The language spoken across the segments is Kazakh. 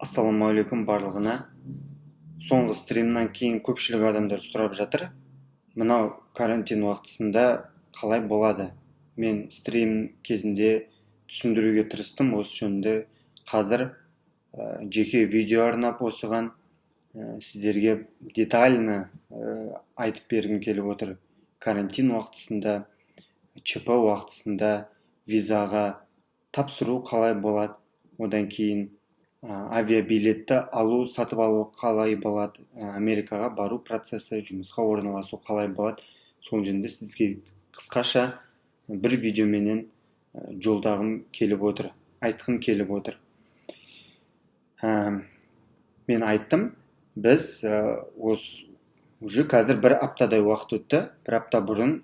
Ассалаумағалейкум барлығына! Соңғы стримнан кейін көпшілік адамдар сұрап жатыр: мынау карантин уақытысында қалай болады? Мен стрим кезінде түсіндіруге тырыстым осы жөнінде. Қазір жеке видео арнап, осыған сіздерге детально айтып бергім келіп отыр. Карантин уақытысында, ЧП уақытысында визаға тапсыру қалай болады, одан кейін авиабилетті алу, сатып алу қалай болады, Америкаға бару процесі, жұмысқа орналасу қалай болады, сол жөнінде сізге қысқаша бір видеоменен жолдағым келіп отыр, айтқым келіп отыр. Мен айттым, біз осы уже қазір бір аптадай уақыт өтті. Бір апта бұрын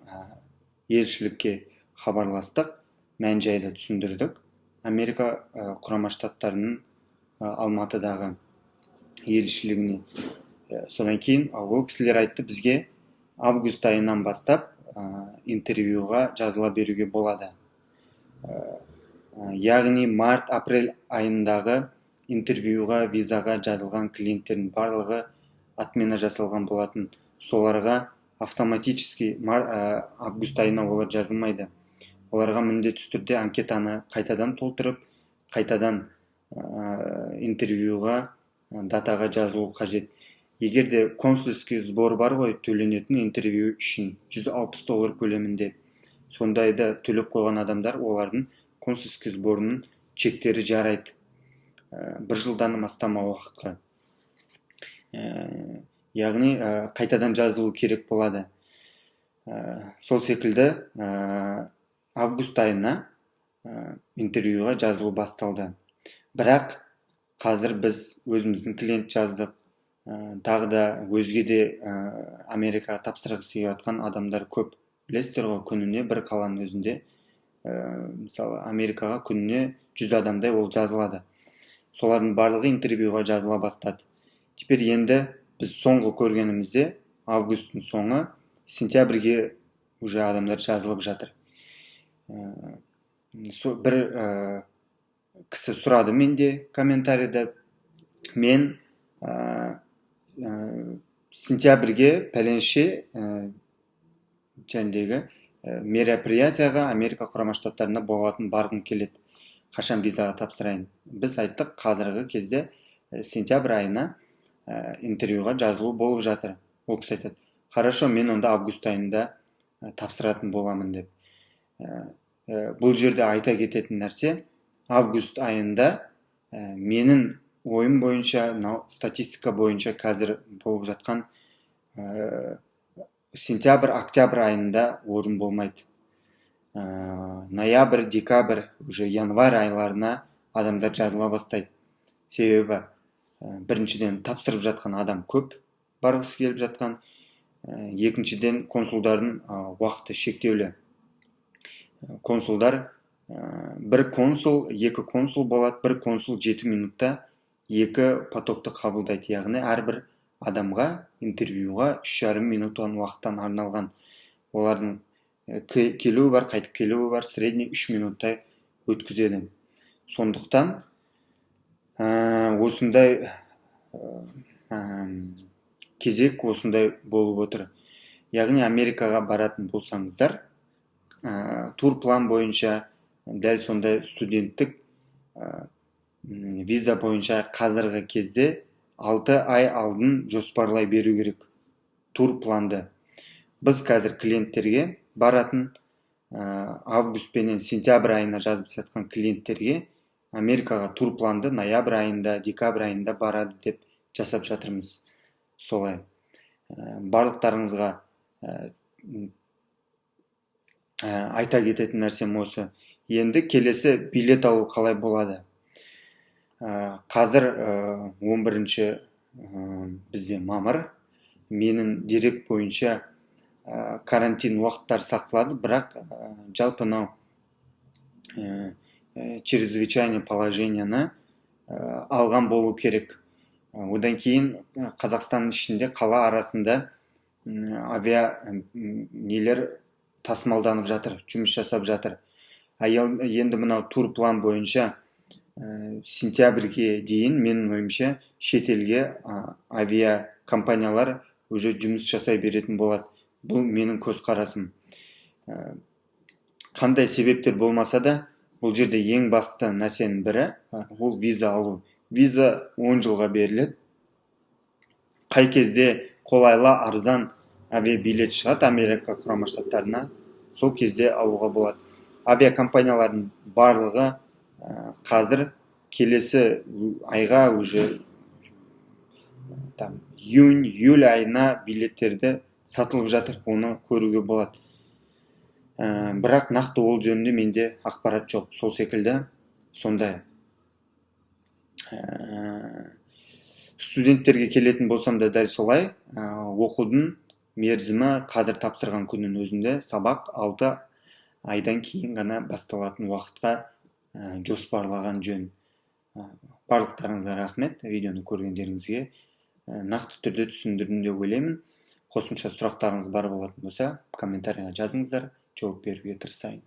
елшілікке хабарластық, мән жайды түсіндірдік, Америка Құрама Штаттарының Алматыдағы елшілігіне. Содан кейін ол кісілер айтты бізге: август айынан бастап интервьюға жазыла беруге болады. Яғни март, апрель айындағы интервьюға, визаға жазылған клиенттердің барлығы отмена жасалған болатын. Соларға автоматически август айына олар жазылмайды. Оларға міндетті түрде анкетаны қайтадан толтырып, қайтадан интервьюға, датаға жазылу қажет. Егер де консульский сбор бар ғой төленетін интервью үшін, 160 доллар көлемінде, сондайды төлеп қойған адамдар, олардың консульский сборының чектері жарайды бір жылдан астам уақытқа. Яғни қайтадан жазылу керек болады. Сол секілді август айына интервьюға жазылу басталды. Бірақ қазір біз өзіміздің клиент жаздық, тағы да өзге де Америкаға тапсырғысы келіп жатқан адамдар көп. Білесіздер ғой, күніне бір қаланың өзінде, мысалы, Америкаға күніне 100 адамдай ол жазылады. Солардың барлығы интервьюға жазыла бастады. Теперь енді біз соңғы көргенімізде, августтың соңы, сентябрьге уже адамдар жазылып жатыр. Бір кісі сұрады менде комментарийда: мен сентябрьге пәленше жәндегі мероприятияға Америка Құрама Штаттарында болатын барғым келеді, қашан визаға тапсырайын? Біз айттық: қазіргі кезде сентябрь айына интервьюға жазылу болып жатыр. Ол кісі айтады: «Хорошо, мен онда август айында тапсыратын боламын», — деп. Бұл жерде айта кететін нәрсе: август айында, менің ойым бойынша, мынау статистика бойынша қазір болып жатқан, сентябрь, октябрь айында орын болмайды. Ноябрь, декабрь, уже январь айларына адамдар жазыла бастайды. Себебі біріншіден, тапсырып жатқан адам көп, барғысы келіп жатқан, екіншіден, консулдардың уақыты шектеулі. Консулдар, бір консул, екі консул болады, бір консул 7 минутта екі потокты қабылдайды. Яғни әрбір адамға интервьюға 3,5 минуттан уақыттан арналған. Олардың келуі бар, қайтып келуі бар, средний 3 минуттай өткізеді. Сондықтан осындай кезек осындай болып отыр. Яғни Америкаға баратын болсаңыздар, турплан бойынша, дәл сондай студенттік виза бойынша қазіргі кезде 6 ай алдын жоспарлай беру керек турпланды. Біз қазір клиенттерге, баратын, август пенен сентябрь айына жазып жатқан клиенттерге Америкаға турпланды ноябрь айында, декабрь айында барады деп жасап жатырмыз. Солай. Барлықтарыңызға айта кететін нәрсем осы. Енді келесі билет алу қалай болады? Қазір 11 бізде мамыр. Менің дерек бойынша, карантин уақыттары сақталады, бірақ жалпы мынау чрезвычайный положениені алған болу керек. Одан кейін Қазақстанның ішінде қала арасында авиа нелер тасымалданып жатыр, жұмыс жасап жатыр. Енді мынау турплан бойынша Сентябрьге дейін, менің ойымша, шетелге авиакомпаниялар уже жұмыс жасай беретін болады. Бұл менің көзқарасым. Қандай себептер болмаса да, бұл жерде ең басты нәрсенің бірі ол виза алу. Виза 10 жылға беріледі. Қай кезде қолайлы, арзан авиабилет шығады Америка Құрама Штаттарына, сол кезде алуға болады. Авиакомпаниялардың барлығы қазір келесі айға, уже там июнь, июль айына билеттерді сатылып жатыр, оны көруге болады. Бірақ нақты ол жөнінде менде ақпарат жоқ. Сол секілді сондай студенттерге келетін болсам да, дәл солай. Оқудың мерзімі қазір тапсырған күннің өзінде сабақ 6 айдан кейін ғана басталатын уақытқа жоспарлаған жөн. Барлықтарыңызға рахмет видеоны көргендеріңізге. Нақты түрде түсіндірдім деп ойлаймын. Қосымша сұрақтарыңыз бар болатын болса, комментарийға жазыңыздар, жауап беруге тырысайын.